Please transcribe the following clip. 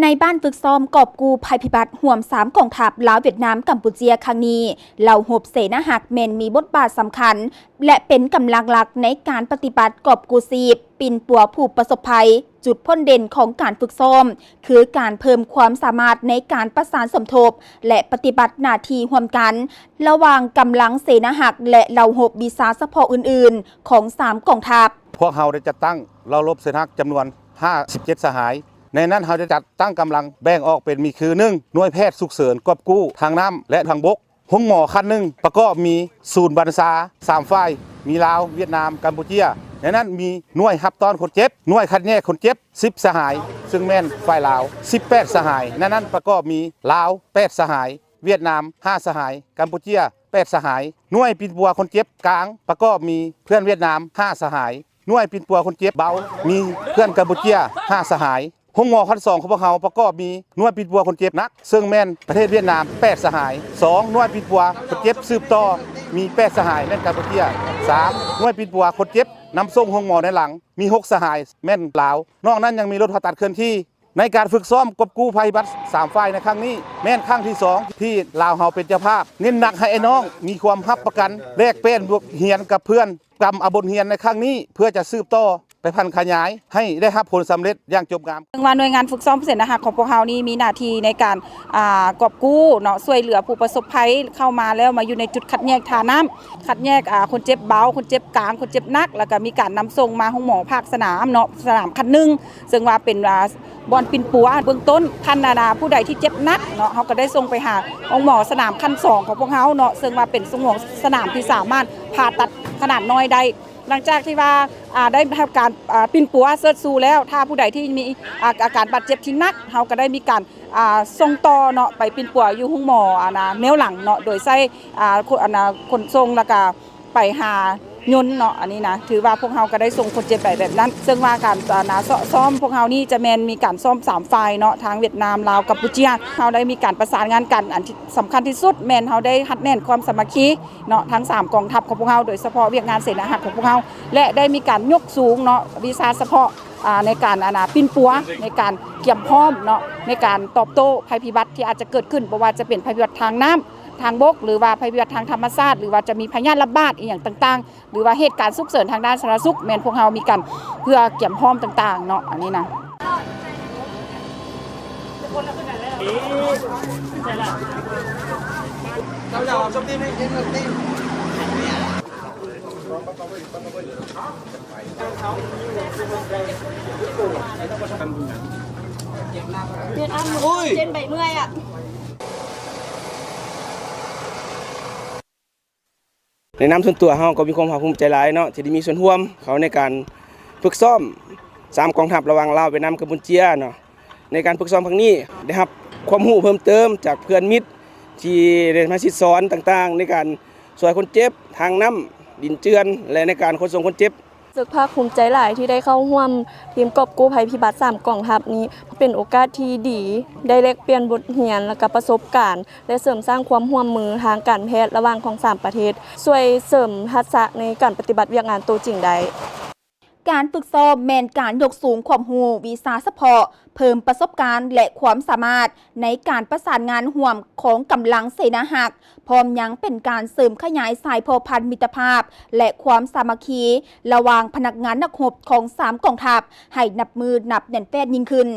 ໃນບ້ານຝຶກຊ້ອມກອບກູ້ໄພພິບັດຮ່ວມສາມກອງທັບ ລາວ, ຫວຽດນາມ, ກຳປູເຈຍ ຄັ້ງນີ້, ເຫຼົ່າຮົບເສນາຮັກແມ່ນມີບົດບາດສຳຄັນ ແລະ ເປັນກຳລັງຫຼັກໃນການປະຕິບັດກອບກູ້ຊີບປິ່ນປົວຜູ້ປະສົບໄພ. ຈຸດພົ້ນເດັ່ນຂອງການຝຶກຊ້ອມ ຄືການເພີ່ມຄວາມສາມາດໃນການປະສານສົມທົບ ແລະ ປະຕິບັດໜ້າທີ່ຮ່ວມກັນ ລະຫວ່າງກຳລັງເສນາຮັກ ແລະ ເຫຼົ່າຮົບວິຊາສະເພາະອື່ນໆຂອງສາມກອງທັບ. ພວກເຮົາໄດ້ຈັດຕັ້ງເຫຼົ່າຮົບເສນາຮັກຈຳນວນຫ້າສິບເຈັດສະຫາຍ. ໃນນັ້ນເຮົາຈະຈັດຕັ້ງກຳລັງແບ່ງອອກເປັນມີຄື ໜຶ່ງ ໜ່ວຍແພດສຸກເສີນກອບກູ້ທາງນ້ຳ ແລະ ທາງບົກ, ໂຮງໝໍຂັ້ນໜຶ່ງ ປະກອບມີສູນບັນຊາສາມຝ່າຍ ມີລາວ, ຫວຽດນາມ, ກຳປູເຈຍ. ໃນນັ້ນມີໜ່ວຍຮັບຕ້ອນຄົນເຈັບ, ໜ່ວຍຄັດແຍກຄົນເຈັບສິບສະຫາຍ ເຊິ່ງແມ່ນຝ່າຍລາວ, ສິບແປດສະຫາຍ. ໃນນັ້ນປະກອບມີລາວແປດສະຫາຍ, ຫວຽດນາມຫ້າສະຫາຍ, ກຳປູເຈຍແປດສະຫາຍ. ໜ່ວຍປິ່ນປົວຄົນເຈັບກາງ ປະກອບມີເພື່ອນຫວຽດນາມຫ້າສະຫາຍ, ໜ່ວຍປິ່ນປົວຄົນເຈັບເບົາ ມີເພື່ອນກຳປູເຈຍຫ້າສະຫາຍ. ໂຮງໝໍຂັ້ນສອງຂອງພວກເຮົາປະກອບມີໜ່ວຍປິ່ນປົວຄົນເຈັບໜັກ ເຊິ່ງແມ່ນປະເທດຫວຽດນາມແປດສະຫາຍ, ສອງ ໜ່ວຍປິ່ນປົວຄົນເຈັບສືບຕໍ່ ມີແປດສະຫາຍ ແມ່ນກຳປູເຈຍ, ສາມ ໜ່ວຍປິ່ນປົວຄົນເຈັບນຳສົ່ງໂຮງໝໍໃນຫຼັງ ມີຫົກສະຫາຍ ແມ່ນລາວ. ນອກນັ້ນຍັງມີລົດຜ່າຕັດເຄື່ອນທີ່. ໃນການຝຶກຊ້ອມກອບກູ້ໄພພິບັດສາມຝ່າຍໃນຄັ້ງນີ້ ແມ່ນຄັ້ງທີສອງທີ່ລາວເຮົາເປັນເຈົ້າພາບ, ເນັ້ນໜັກໃຫ້ອ້າຍນ້ອງມີຄວາມຮັບປະກັນ ແລກປ່ຽນບົດຮຽນກັບເພື່ອນ, ກຳເອົາບົດຮຽນໃນຄັ້ງນີ້ ເພື່ອຈະສືບຕໍ່ ໄປຜັນຂະຫຍາຍໃຫ້ໄດ້ຮັບຜົນສຳເລັດຢ່າງຈົບງາມ. ເຊິ່ງວ່າໜ່ວຍງານຝຶກຊ້ອມເສນາຮັກຂອງພວກເຮົານີ້ມີໜ້າທີ່ໃນການ ອ່າ ກອບກູ້ເນາະ, ຊ່ວຍເຫຼືອຜູ້ປະສົບໄພເຂົ້າມາແລ້ວ ມາຢູ່ໃນຈຸດຄັດແຍກທ່ານ້ຳ, ຄັດແຍກ ອ່າ ຄົນເຈັບເບົາ, ຄົນເຈັບກາງ, ຄົນເຈັບໜັກ, ແລ້ວກໍມີການນຳສົ່ງມາໂຮງໝໍພາກສະໜາມເນາະ, ສະໜາມຂັ້ນໜຶ່ງ ເຊິ່ງວ່າເປັນ ອ່າ ບ່ອນປິ່ນປົວເບື້ອງຕົ້ນ. ຄັນ ອ່າ ຜູ້ໃດທີ່ເຈັບໜັກເນາະ, ເຮົາກໍໄດ້ສົ່ງໄປຫາໂຮງໝໍສະໜາມຂັ້ນສອງຂອງພວກເຮົາເນາະ, ເຊິ່ງວ່າເປັນໂຮງໝໍສະໜາມທີ່ສາມາດຜ່າຕັດຂະໜາດນ້ອຍໄດ້. ຫຼັງຈາກທີ່ວ່າ ອ່າ ໄດ້ຮັບການ ອ່າ ປິ່ນປົວເຊີດຊູແລ້ວ, ຖ້າຜູ້ໃດທີ່ມີ ອ່າ ອາການບາດເຈັບທີ່ໜັກ, ເຮົາກໍໄດ້ມີການ ອ່າ ສົ່ງຕໍ່ເນາະ ໄປປິ່ນປົວຢູ່ໂຮງໝໍ ອັນນ່າ ແນວຫຼັງເນາະ, ໂດຍໃຊ້ ອ່າ ຂົນ ອັນນ່າ ຂົນສົ່ງ ແລ້ວກະໄປຫາຍົນເນາະ. ອັນນີ້ນະ ຖືວ່າພວກເຮົາກໍໄດ້ສົ່ງຄົນເຈັບໄປແບບນັ້ນ. ເຊິ່ງວ່າການ ອັນນ່າ ຊ- ຊ້ອມພວກເຮົານີ້ຈະແມ່ນມີການຊ້ອມສາມຝ່າຍເນາະ, ທາງຫວຽດນາມ, ລາວ, ກຳປູເຈຍ. ເຮົາໄດ້ມີການປະສານງານກັນ, ອັນທີ່ສຳຄັນທີ່ສຸດແມ່ນເຮົາໄດ້ຮັດແໜ້ນຄວາມສາມັກຄີ ເນາະ ທັງສາມກອງທັບຂອງພວກເຮົາ, ໂດຍສະເພາະວຽກງານເສນາຮັກຂອງພວກເຮົາ ແລະ ໄດ້ມີການຍົກສູງເນາະ ວິຊາສະເພາະ ອ່າ ໃນການ ອັນນ່າ ປິ່ນປົວ ໃນການກຽມພ້ອມເນາະ ໃນການຕອບໂຕ້ໄພພິບັດທີ່ອາດຈະເກີດຂຶ້ນ, ບໍ່ວ່າຈະເປັນໄພພິບັດທາງນ້ຳ, ທາງບົກ ຫຼືວ່າໄພພິບັດທາງທຳມະຊາດ, ຫຼືວ່າຈະມີພະຍາດລະບາດອີ່ຫຍັງຕ່າງໆ ຫຼືວ່າເຫດການສຸກເສີນທາງດ້ານສາທາລະນະສຸກ, ແມ່ນພວກເຮົາມີການເພື່ອກຽມພ້ອມຕ່າງໆເນາະ ອັນນີ້ນະ. ເຈັນໃບເມື່ອຍອະ. ໃນນາມສ່ວນຕົວເຮົາກໍມີຄວາມພາກພູມໃຈຫຼາຍເນາະ ທີ່ໄດ້ມີສ່ວນຮ່ວມເຂົ້າໃນການຝຶກຊ້ອມສາມກອງທັບລະຫວ່າງລາວ, ຫວຽດນາມ, ກຳປູເຈຍເນາະ. ໃນການຝຶກຊ້ອມຄັ້ງນີ້ ໄດ້ຮັບຄວາມຮູ້ເພີ່ມເຕີມຈາກເພື່ອນມິດທີ່ໄດ້ມາສິດສອນຕ່າງໆ ໃນການຊ່ວຍຄົນເຈັບທາງນ້ຳ, ດິນເຈື່ອນ ແລະ ໃນການຂົນສົ່ງຄົນເຈັບ. ຮູ້ສຶກພາກພູມໃຈຫຼາຍທີ່ໄດ້ເຂົ້າຮ່ວມທີມກອບກູ້ໄພພິບັດສາມກອງທັບນີ້ ເປັນໂອກາດທີ່ດີ ໄດ້ແລກປ່ຽນບົດຮຽນ ແລະ ກະປະສົບການ ແລະ ເສີມສ້າງຄວາມຮ່ວມມືທາງການແພດລະຫວ່າງຂອງສາມປະເທດ ຊ່ວຍເສີມທັກສະໃນການປະຕິບັດວຽກງານໂຕຈິງໄດ້. ການຝຶກຊ້ອມແມ່ນການຍົກສູງຄວາມຮູ້ວິຊາສະເພາະ, ເພີ່ມປະສົບການ ແລະ ຄວາມສາມາດໃນການປະສານງານຮ່ວມຂອງກຳລັງເສນາຮັກ, ພ້ອມຍັງເປັນການເສີມຂະຫຍາຍສາຍພົວພັນມິດຕະພາບ ແລະ ຄວາມສາມັກຄີລະຫວ່າງພະນັກງານນັກຮົບຂອງສາມກອງທັບ ໃຫ້ນັບມື້ນັບແໜ້ນແຟ້ນຍິ່ງຂຶ້ນ.